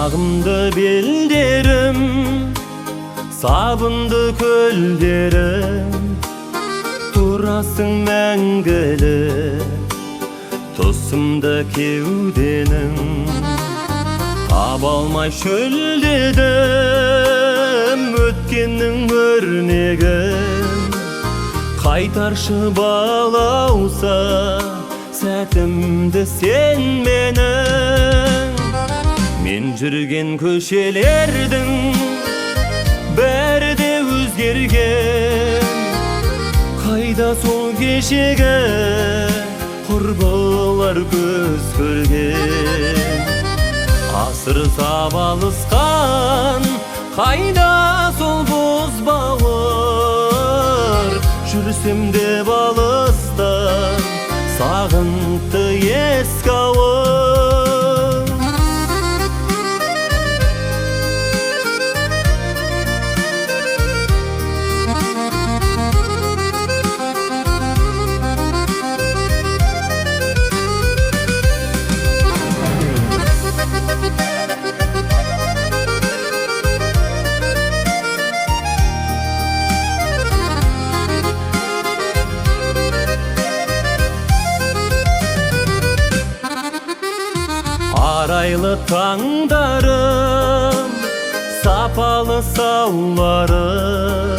Сағымды белдерім, сабынды көлдерім, тұрасың мәңгілік тұсымда кеуденің. Таба алмай шөлдедім өткеннің өрнегін, қайтаршы балауса сәтімді сен менің. Мен жүрген көшелердің бәрі де өзгерген, қайда сол кешегі құрбылар көз көрген. Асыр сап алысқан қайда сол бозбауыр, жүрсем де алыстан сағынты ескі ауыл. Арайлы таңдарым, сапалы сауларым,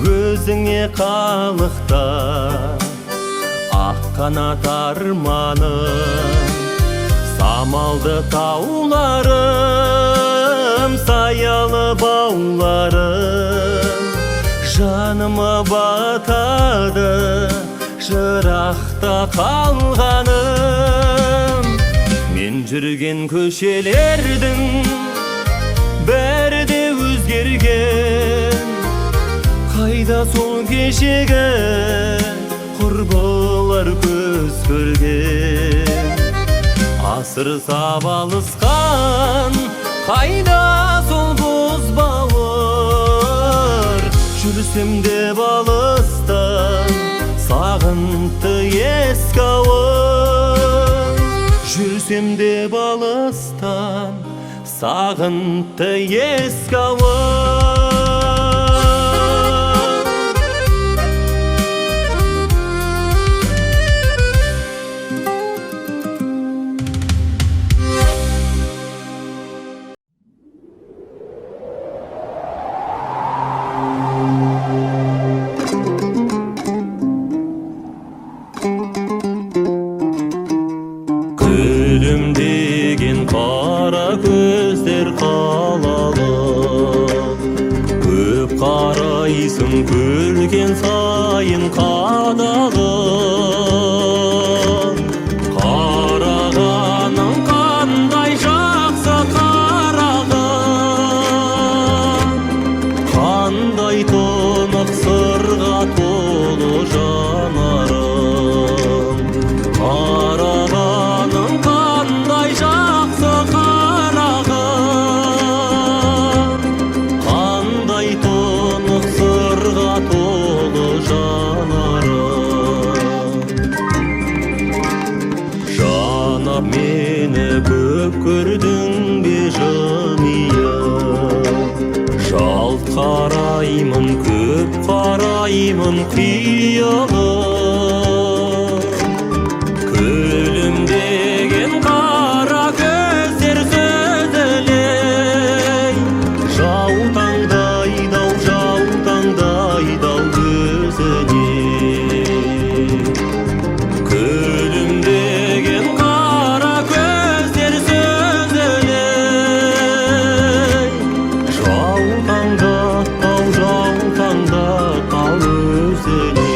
өзіңе қалықтап ақ қанат арманым. Самалды тауларым, саялы бауларым, жаныма батады жырақта қалғаным. Мен жүрген көшелердің бәрі де өзгерген, қайда сол кешегі құрбылар көз көрген. Асыр сап алысқан қайда сол бозбауыр, жүрсем де алыстан сағынты ескі ауыл. Жүрсем де алыстан сағынты ескі ауыл. Күлімдеген қара көздер қалалық, көп қарайсың күлген сайын қадалып. Қарағаның қандай жақсы қараған, қандай тұнық сырға толы жанарың. Қарағаның қандай жақсы қараған, қандай тұнық сырға толы жанарың. Жанап мені көп көрдің бе жымиып, жалт қараймын, көп қараймын қиылып. Күлімдеген қара көздер сүзілей, жаутаңдайды ау, жаутаңдайды ау өзіне. Күлімдеген қара көздер сүзілей, жаутаңдат ау, жаутаңдат ау өзіне.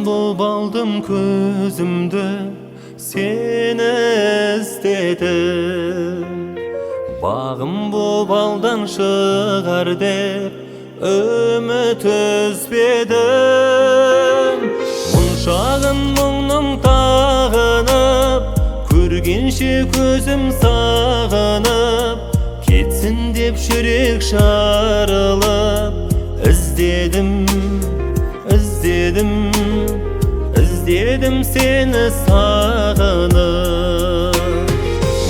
Бағым боп алдым көзімді, сені іздедім. Бағым боп алдан шығар деп үміт үзбедім. Мұншағын мұңның тағынып, көргенше көзім сағынып, кетсін деп жүрек жарылып, іздедім, іздедім, іздедім сені сағынып.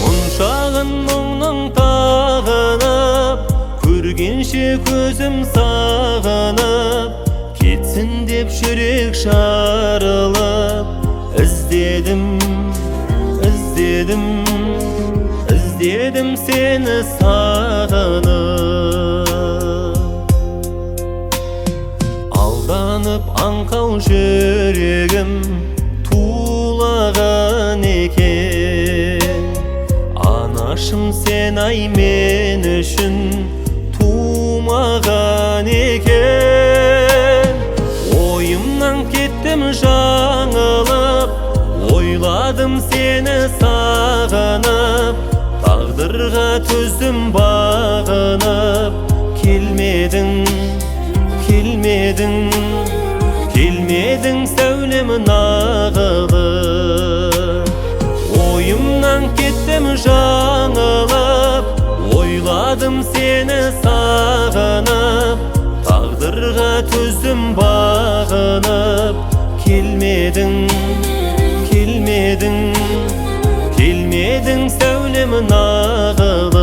Мұншағын мұңның тағынып, көргенше көзім сағынып, кетсін деп жүрек жарылып, іздедім, іздедім, іздедім сені сағынып. Алданып аңқау жүрегім тулаған екен. Анашым сен ай мен үшін тумаған екен. Ойымнан кеттім жаңылып, ойладым сені сағынып, тағдырға төздім бағынып, келмедің, келмедің, келмедің сәулем нағылып. Ойымнан кеттім жаңылып, ойладым сені сағынып, тағдырға төздім бағынып, келмедің, келмедің, келмедің сәулем нағылып.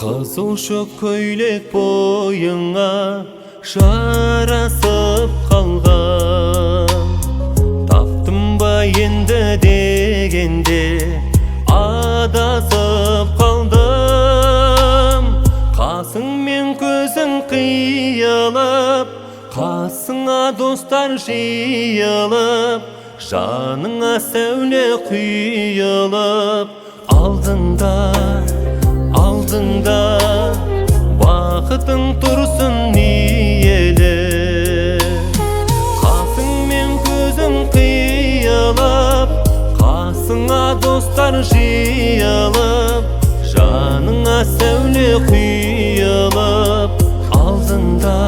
Қызыл шөк көйлек бойыңа жарасып қалған, таптым ба енді дегенде адасып қалдым. Қасың мен көзің қиылып, қасыңа достар жиылып, жаныңа сәуле құйылып, алдыңда, алдыңда бақытың тұрсын иелі. Қасың мен көзің қиылып, қасыңа достар жиылып, жаныңа сәуле құйылып, алдыңда,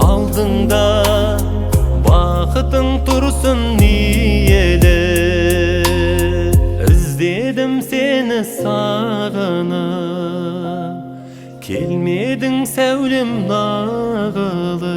алдыңда бақытың тұрсын иелі. Іздедім сені сағынып, келмедің сәулем нағылып.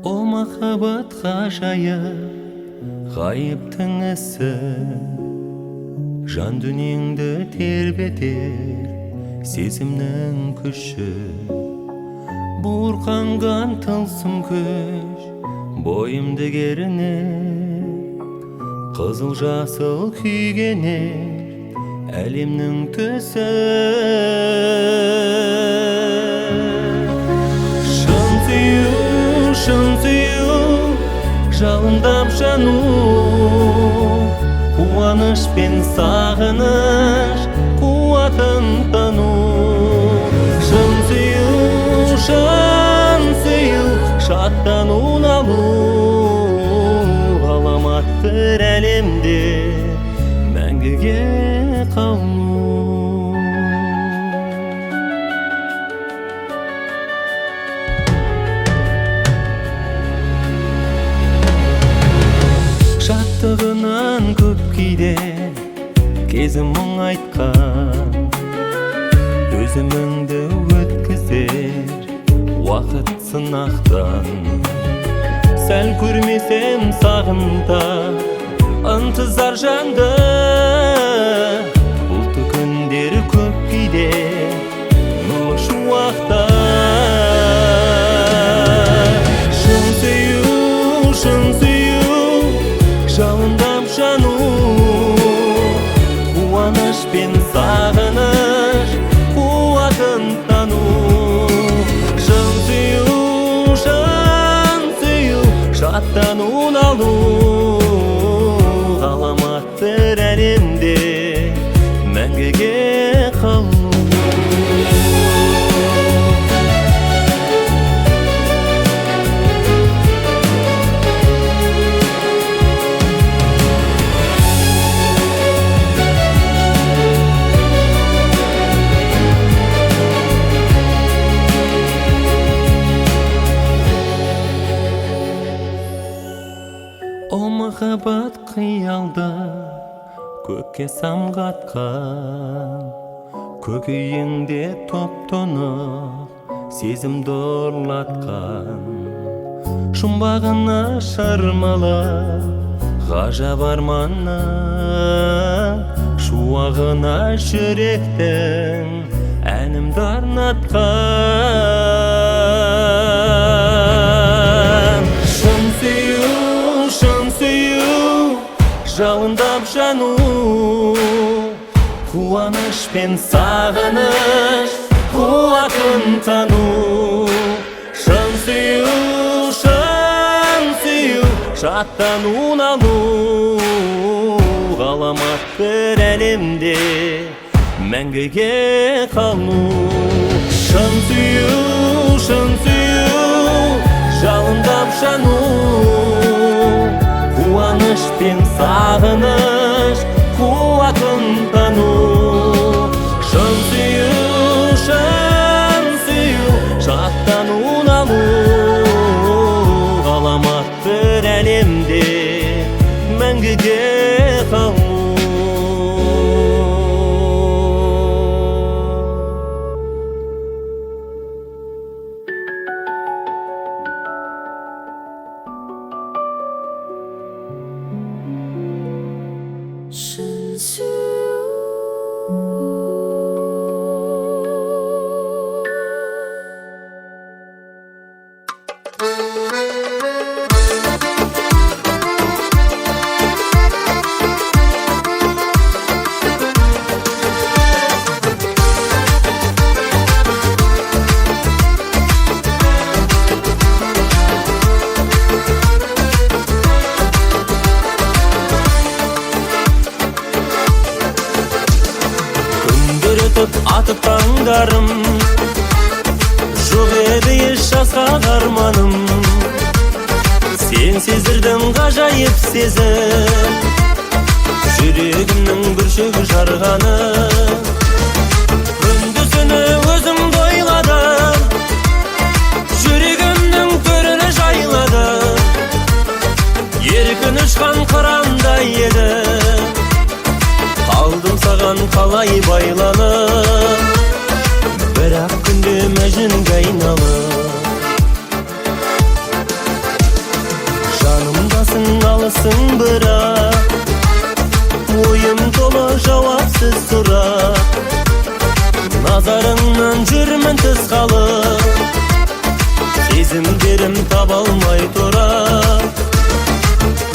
О махаббат ғажайып, ғайыптың ісі, жан дүниеңді тербетер сезімнің күші. Буырқанған тылсым күш бойымды кернеп, қызыл жасыл күйге енер әлемнің түсі. Шын сүю, шын сүю, жалындап жану, қуаныш пен сағыныш қуатын тану. Шын сүю, шын сүю, шаттану налу, ғаламат бір әлемде мәңгіге Қалу. Шаттығынан көп кейде кезім мұңайтқан, төзіміңді өткізер уақыт сынақтан. Сәл көрмесем сағынта ынтызар жанды, бұлтты күндер көп кейде нұрлы шуақта. Шын сүю, шын сүю, жалындап жану, қуаныш пен сағыныш қуатын тану. Шын сүю, шын сүю, шаттануын алу, ғаламат бір әлемде мәңгіге қалу. О махаббат қиялды көкке самғатқан, көкейіңде топ-тұнық сезімді ұрлатқан, жұмбағына шырмалып ғажап арманның шуағына жүректің әнімді арнатқан. Шын сүю, шын сүю, жалындап жану, қуаныш пен сағыныш қуатын тану. Шын сүю, шын сүю, шаттануын алу, ғаламат бір әлемде мәңгіге қалу. Шын сүю, шын сүю, жалындап жану, қуаныш пен сағыныш қуатын тану. Шын сүю, шын сүю, шаттануын алу, ғаламат бір әлемде мәңгіге қалу. Шын сүю. Күндер өтіп атып таңдарым, жоқ еді еш жасқақ арманым. Сен сездірдің ғажайып сезім, жүрегімнің бүршігі жарғаны. Күндіз түні өзімді ойладым, жүрегімнің төріні жайлады. Еркін ұшқан қырандай едім, қалдым саған қалай байланып, бірақ күнде мәжнүнге айналып. Жанымдасың, алысың бірақ, ойым толы жауапсыз сұрақ. Назарыңнан жүрмін тыс қалып, сезімдерім таба алмай тұрақ.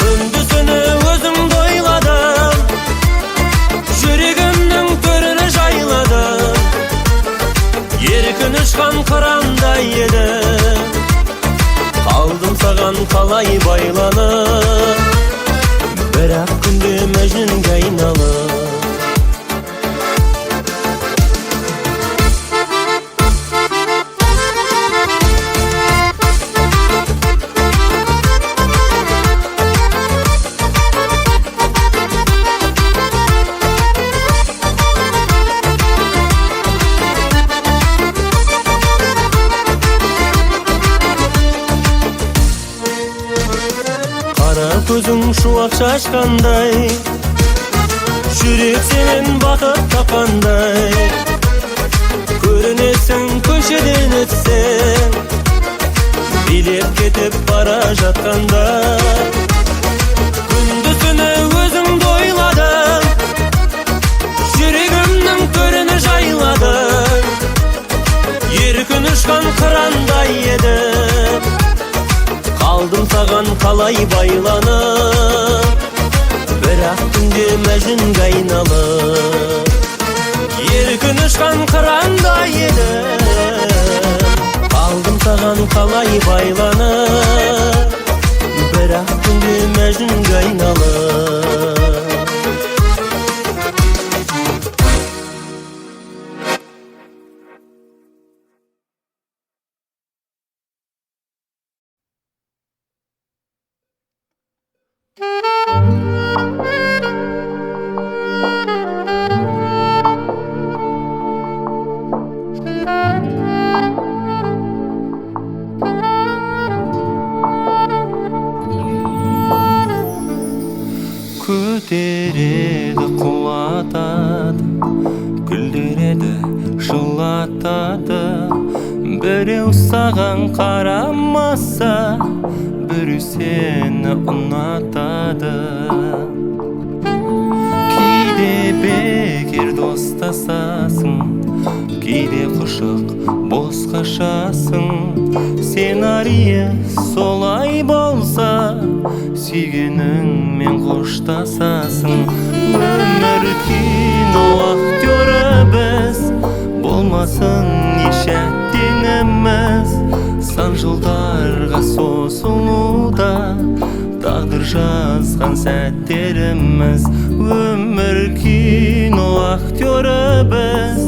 Күндіз түні өзімді ойладым, жүрегімнің төріні жайлады. Еркін ұшқан қырандай едім, қалдым саған қалай байланып, бірақ күнде мәжнүнге айналып. Қара көзің шуақ шашқандай, жүрек сенен бақыт тапқандай. Көрінесің көшеден өтсең, билеп кетіп бара жатқанда. Күндіз түні өзіңді ойладым, жүрегімнің төрін жайладың. Еркін ұшқан қырандай едім, қалдым саған қалай байланып. Бірақ түнде мәжүнге айналып, еркін ұшқан қырандай едім, қалдым саған қалай байланып. Бірақ түнде мәжүнге айналып. Көтереді, құлатады, күлдіреді, жылатады. Біреу саған қарамаса, біреу сені ұнатады. Кейде бекер достасасың, кейде құшақ бос қашасың. Сценарийі солай болса, сүйгеніңмен қоштасасың. Өмір кино актері біз, болмасын еш әттеңіміз. Сан жылдарға созылуда тағдыр жазған сәттеріміз. Өмір кино актері біз,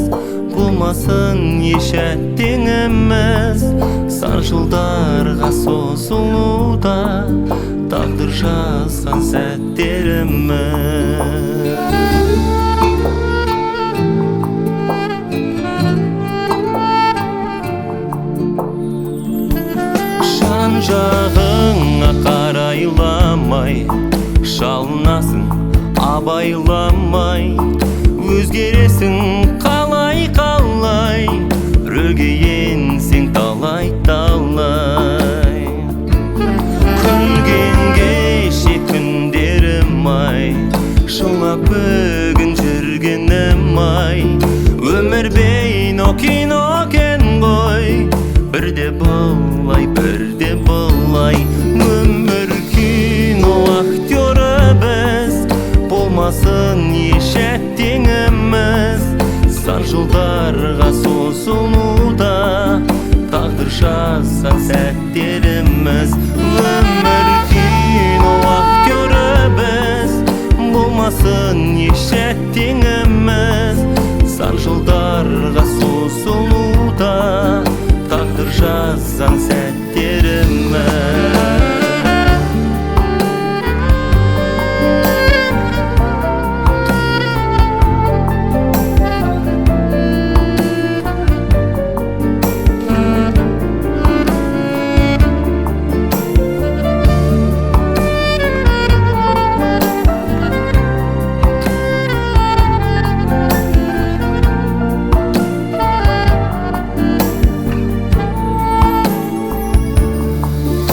болмасын еш әттеңіміз. Сан жылдарға созылуда тағдыр жазған сәттеріміз. Жан жағыңа қарайламай, шалынасың абайламай. Өзгересің қалай-қалай, рөлге енсең талай-талай. Күлген кеше күндерім ай, жылап бүгін жүргенім ай. Өмір бейно кино екен ғой, бірде былай, бірде былай. Өмір кино актері біз, болмасын еш әттеңіміз. Сан жылдарға созылуда тағдыр жазған сәттеріміз. Өмір кино актері біз, болмасын еш әттеңіміз. Сан жылдарға созылуда тағдыр жазған сәттеріміз.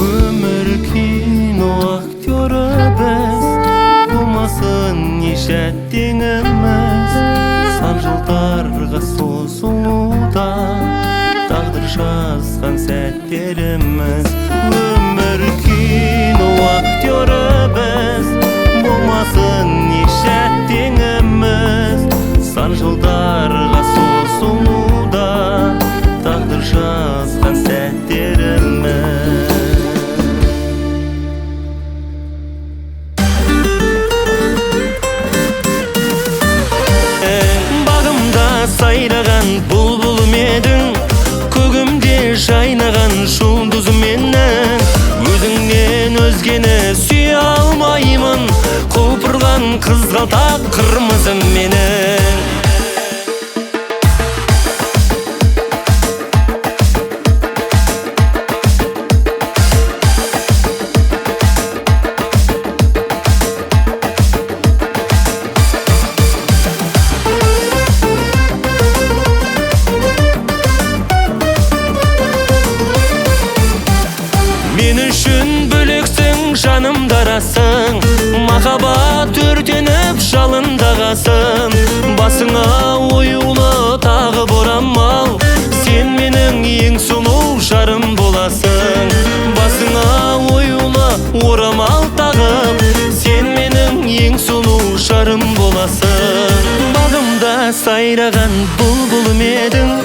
Өмір кино актері біз, болмасын еш әттеңіміз. Сан жылдарға созылуда тағдыр жазған сәттеріміз. Өмір кино актері біз, болмасын еш әттеңіміз. Сан жылдарға созылуда тағдыр жазған сәттеріміз. Бағымда сайраған бұлбұлым едің, көгімде жайнаған жұлдызым менің. Өзіңнен өзгені сүйе алмаймын, құлпырған қызғалдақ қырмызым менің. Жаным дарасың, махаббат өртеніп жалындағасын. Басыңа оюлы тағы орамал, сен менің ең сұлу жарым боласың. Басыңа оюлы орамал тағып, сен менің ең сұлу жарым боласың. Бағымда сайраған бұлбұлым едің,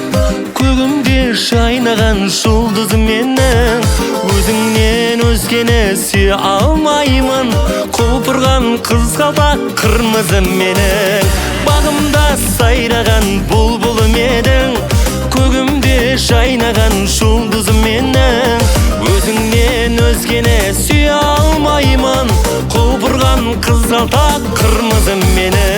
көгімде жайнаған жұлдызым менің. Өзіңнен өзгені сүйе алмаймын, құлпырған қызғалдақ қырмызы менің. Бағымда сайраған бұлбұлым едің, көгімде жайнаған жұлдызым менің. Өзіңнен өзгені сүйе алмаймын, құлпырған қызғалдақ қырмызы менің.